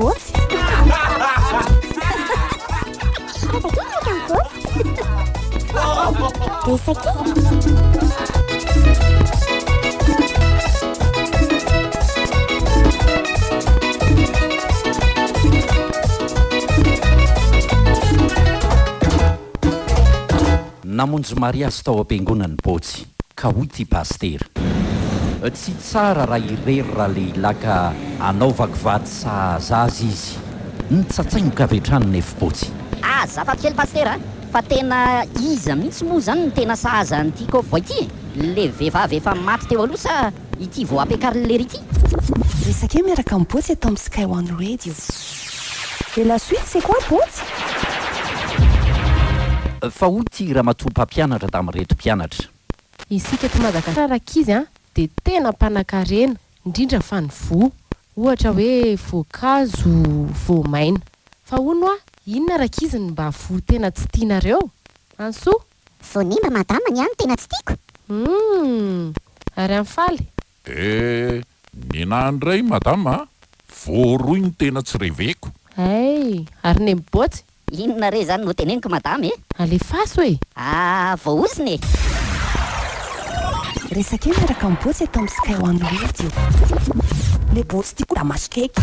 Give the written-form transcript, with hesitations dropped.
Bôtsy. Resake miaraka amin'i Bôtsy. Resake. Namonjy mariazy tao am-piangonan'i Bôtsy, ka hoy ity pasitera. Tsy tsara raha irery ralehilahy ka anaovako vady sahaza azy izy. Nitsatsaingoka avy hatrany nefo Bôtsy. Azafady kely pasitera a! Fa tena iza mihitsy moa izany no tena sahaza an'ity cowboy ity e? Le vehivavy efa maty teo aloha sa ity vao ampiakarin'i lery ity? Resake miaraka amin'i Bôtsy eto amin'ny Sky One Radio. Et la suite c'est quoi Bôtsy? Fa hoy ity ramatoa mpampianatra tamin'ireto mpianatra. Isika eto Madagasikara rankizy an dia tena mpanakarena, indrindra fa ny voa. Ohatra hoe voankazo, voamaina. Fa hono hoa, inona rankizy no mba voa tena tsy tianareo? Ansoa? Voanemba madama ny ahy no tena tsy tiako. Humm! Ary an'i Faly? Eh! Nenah ndray madama a! Voaroy no tena tsy reveko. Hay! Ary nemibotsy? Inona re izany no teneniko madama e? Alefaso e! Ah, voaozona e! Resaka eo miaraka amin'ny Botsy eto amin'ny Sky One Radio. Le Botsy ty koa da masokeky.